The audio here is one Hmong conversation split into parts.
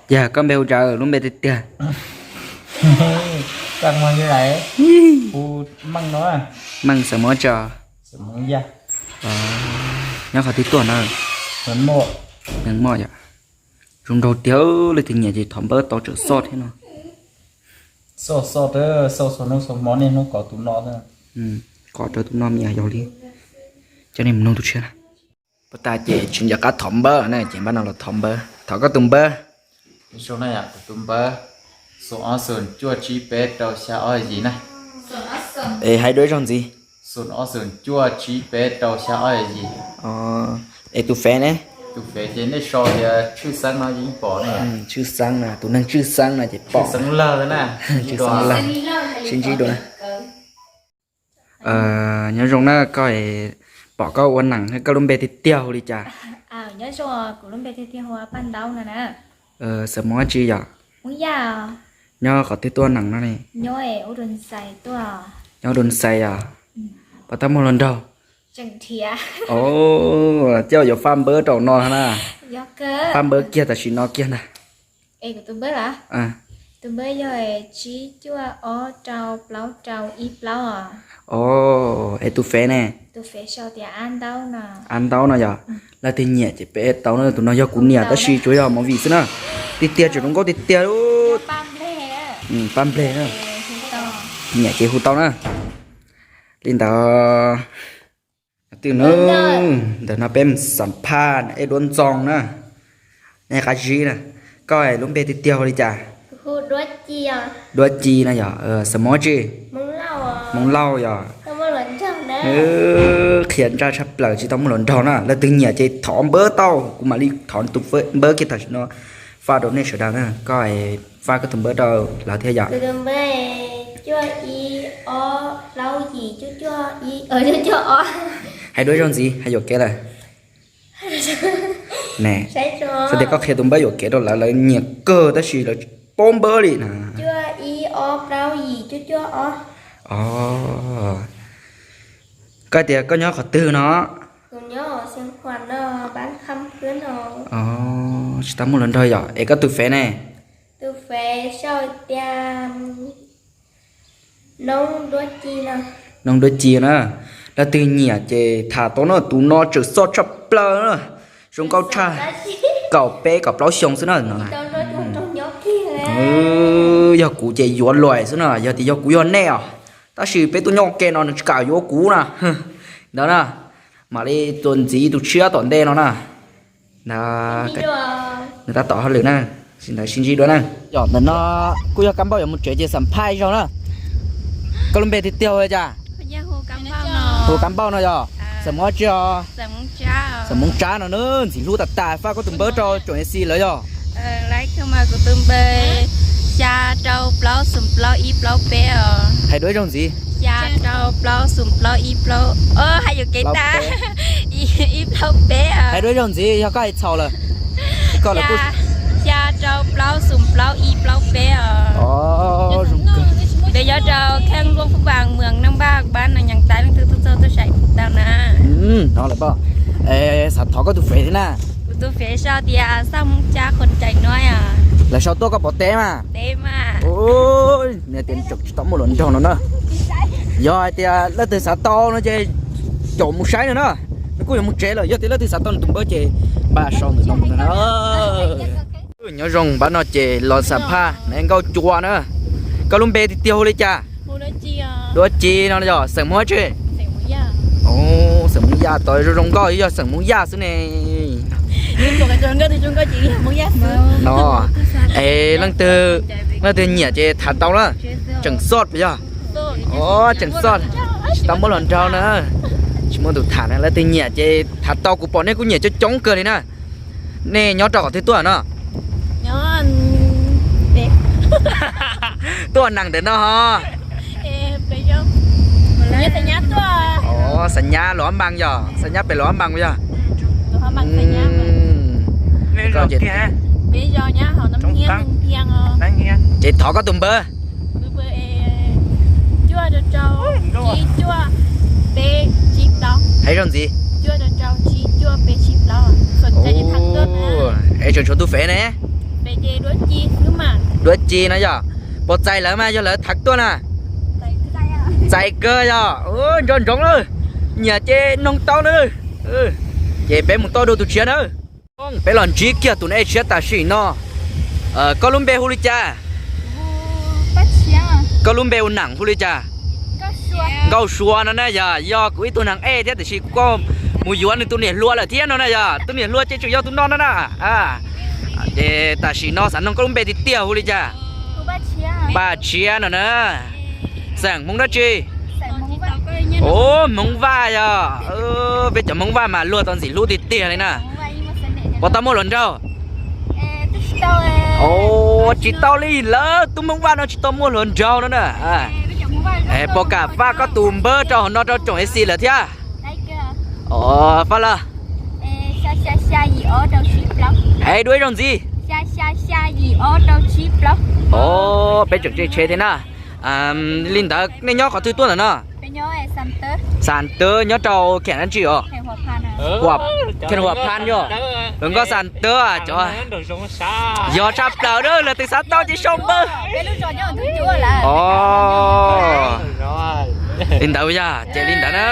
Yog koj npe hu cas, lub npe tiag tiag? Meej no, Meej xeem Hmoob tso. Nyob qhov twg tuaj na? Zoo nraug tiag, leej twg nyiam ces thov npawb tau, tseem xoj thiab no. Kom rau tus no me nyuam yaus li, coj nej mus nug tus tshiab na. Puag ta ces tsis nco qab thov npawb na, ces npaj no los thov npawb, thov koj tus npawb. Tus npawb xoom ob xoom cuaj tsib peb rau xya ob yim na. Es hais dua ib zaug ntxiv. Xoom ob xoom cuaj tsib peb rau xya ob yim. Es tus fev ne? Tus fev ces nej sau tias Tshwj Xeeb no yeej pom ne. Tshwj Xeeb na, tus neeg Tshwj Xeeb no ces pom. Xeeb Lawg na. Tshwj Xeeb Lawg. Sib ntsib dua na. Nyob zoo na, koj pom koj ua neeg, koj lub npe tiag tiag hu li cas? Xeem Hmoob dab tsi yom? Nyob qhov twg tuaj neeg no ne? Nyob Doo Xais yom. Puas tau muaj hluas nraug? Coj yuav faj npawb rau no na. Faj npawb kiag tam sim no kiag ntag. Es tus fev ne? Ab Ntaub no yog. Leej twg nyiam ces peb tau na, tus no yog kuv niam tab sis tsuas yog movie xwb na. Tiag tiag tseem zoo nkauj tiag tiag. Paj Nplej, nyiam ces hu tau na. Li ntawd, twb ntawm no peb mus xam phaj ej duab ntxoo na. Nej qab zib na, koj lub npe tiag tiag hu li cas? Duab Ci no yog, xeem Hmoob dab tsi? Hmoob Lauj yog. Qhia ntsaj tshaj plaws tsis tau muaj hluas nraug na, leej twg nyiam ces thov npawb tau, kuv mam li thov tus npawb kiag tam sim no faj rau nej sawv daws na. Koj faj koj tus npawb rau lawv thiab yom? Hais dua ib zaug ntxiv, hais yuam kev lawm. Xav tias koj qhia tus npawb yuam kev rau lawv, lawv nyiam kawg tab sis lawv tsis paub npawb li na. Koj tias koj nyob qhov twg no? Tsis tau muaj hluas nraug yom, es koj tus fev ne? Noob Duab Ci na. Leej twg nyiam ces tham tau na, tus no tseem xoj tshaj plaws na, zoo nkauj tshaj, kaum peb kaum plaub xyoo xwb na no. Yog kuv ces yuav luam xwb no, yog tias yog kuv yog nej os, tab sis peb tuaj nyob ke no nws tsis kam yuav kuv na. Ntawd na, mam li txuas ntxiv tus tshiab tom ntej no na. Nws tab tom hauj lwm na, ntawd sib ntsib dua na. Yog ntawm no kuj yog kab npauj yuav mus tsev ces xam phaj ib zaug na. Koj lub npe tiag tiag hu li cas? Hu kab npauj no yog. Xeem Hmoob dab tsi os? Xeem Hmoob Tsab no na, ntxim hlub tas tas, faj koj tus npawb rau tsoom niam txiv lawv yog. Kuv tus npawb xya rau plaub xoom plaub ib plaub peb os. Hais dua ib zaug ntxiv. Xya rau plaub xoom plaub ib plaub, hais yuam kev tas, ib plaub peb. Hais dua ib zaug ntxiv, yog koj hais txhaum lawm. Koj lawv kuj xya rau plaub xoom plaub ib plaub peb os. Peb nyob rau Kheej Luaj Phab Npaas, Muas Naj Npaj, Pab Naj Nyaas Tais, leej twg tuaj txog tuaj saib tau na. No lawm pab. Xav thov koj tus fev thiab na. Kuv tus fev sau tias Xaj Hmoob Tsab Qhuas Rais no. Lawv sau tuaj koj pom teb mas. Nws tias tseem tsis tau muaj hluas nraug no na. Yog hais tias leej twg xav tau no ces caum mus saib no na. Nws kuj yuav mus tsev lawm, yog tias leej twg xav tau nws tus npawb ces npaj sau ntawm no mus no na. Nyob zoo, npaj no ces los xam phaj Nkauj Cua na. Koj lub npe tiag tiag hu li cas? Duab Ci no yog xeem Hmoob dab tsi? Xeem Hmoob Yaj, tos zoo zoo nkauj yog xeem Hmoob Yaj xwb ne. No, es leej twg, leej twg nyiam ces tham tau na. Tseem xoj puas yog? Tseem xoj, tsis tau muaj hluas nraug na. Tsis muaj tus tham na, leej twg nyiam ces tham tau, kuv pom nej kuj nyiam coob coob kawg li na. Nej nyob rau qhov twg tuaj no? Tuaj neeg ntawm no ho. Xav Nyab, Los Ab Npaas yog, Xav Nyab pem Los Ab Npaas yog. Ces thov koj tus npawb. Hais zoo ntxiv. Es tseem tshuav tus fev ne? Duab ci no yog puas txais lawv mas yog lawv thav tuaj na? Txais kawg yog. Nco ntsoov lawm, nyiam ces noog tau na. Ces peb mus tau dua tus tshiab na. Peb los ntsib kiag tus ej tshiab tam sim no. Koj lub npe hu li cas? Koj lub npe ua nam hu li cas? Nkauj Suav no na yog, yog kuv ib tug nam ej thiab tiam sis kuv mus yuav nws tus niam hluas lawm thiab no na yog. Tus niam hluas ces tseem yog tus no no na. Ces tam sim no xav noog koj lub npe tiag tiag hu li cas? Paj Tshiab no na. Xeem Hmoob dab tsi? Ov, Hmoob Vaj yog. Peb cov Hmoob Vaj mas luag tau ntxim hlub tiag tiag li na. Puas tau muaj hluas nraug? Ov, tsis tau li, lawv tub Hmoob Vaj no tsis tau muaj hluas nraug no na. Puas kam faj koj tus npawb rau hauv no rau tsoom ej xi lawm thiab? Ov, faj los. Hais dua ib zaug ntxiv. Ov, peb tseem tsev tsheb thiab na. Li ntawd nej nyob qhov twg tuaj ntawm no? Xam Tawb nyob rau kheem dab tsi os? Kheem Huam Phan yog. Hluas nkauj Xam Tawb cov yog tshaj plaws na, leej twg xav tau ces sau npawb. Ov, li ntawd yog ces li ntawd na.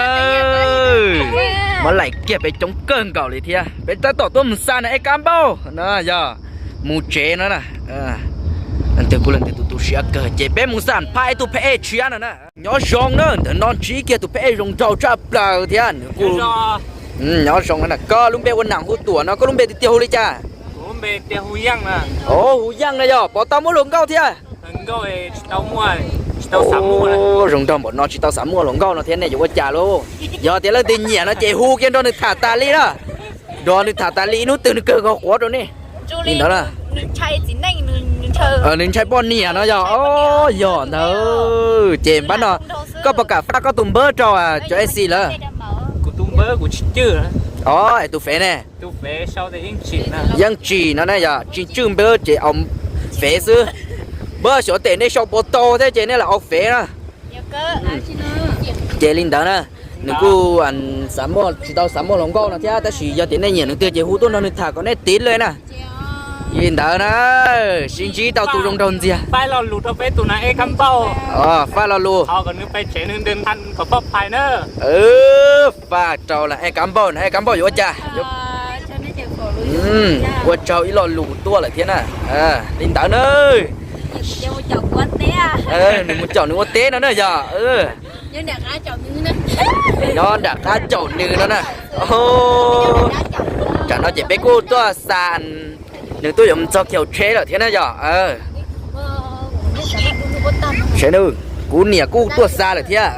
Muab laim kiag peb coob kawg nkaus li thiab. Peb tab tom tuaj mus xa na ej kab npauj no yog, mus tsev no na. Leej twg kuj leej twg tu tu siab kawg ces peb mus xa phaj ib tug phab ej tshiab no na. Nyob zoo na, ntawm no ntsib kiag tus phab ej zoo nraug tshaj plaws thiab nws kuj, nyob zoo na. Koj lub npe ua nam hu Tuam no, koj lub npe tiag tiag hu li cas? Ov, hu Yeej no yog. Puas tau muaj hluas nkauj thiab? Zoo nraug npaum no tsis tau xav muaj hluas nkauj no thiab nej yuav ua cas lauj? Yog tias leej twg nyiam no ces hu kiag nrog nws tham tas li na. Nrog nws tham tas li ib hnub twg nws kawg nkaus quav rau nej. Li ntawd na. Nws ntshai poj niam no yog. Yog ntawd ces npab no koj puas kam faj koj tus npawb rau cov ej xi lawm? Ov, es tus fev ne? Yeej tsim no na yog, tsis tswj npawb ces au fev xwb. Npawb xyov tes nej sau puas tau thiab ces nej lam au fev na. Ces li ntawd na, nws kuj tsis tau xav muaj hluas nkauj no thiab tab sis yog tias nej nyiam nws tiag ces hu tuaj nrog nws tham kom nej tiv li na. Li ntawd na, sib ntsib tau tus zoo nraug ntxiag. Faj lo lus. Faj rau na ej kab npauj, na ej kab npauj yuav ua cas? Ua tsaug ib lo lus tuaj lawm thiab na. Li ntawd na, nws mus caum nws ua teb no na yog. Nyob nram qab caum nws no na. Tsam no ces peb kuj tuaj xa nws tuaj yuav mus txog kiag hauv tsheb lawm thiab na yog. Kuv niam kuj tuaj xa lawm thiab.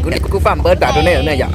Kuv niam kuj faj npawb tas rau nej yom.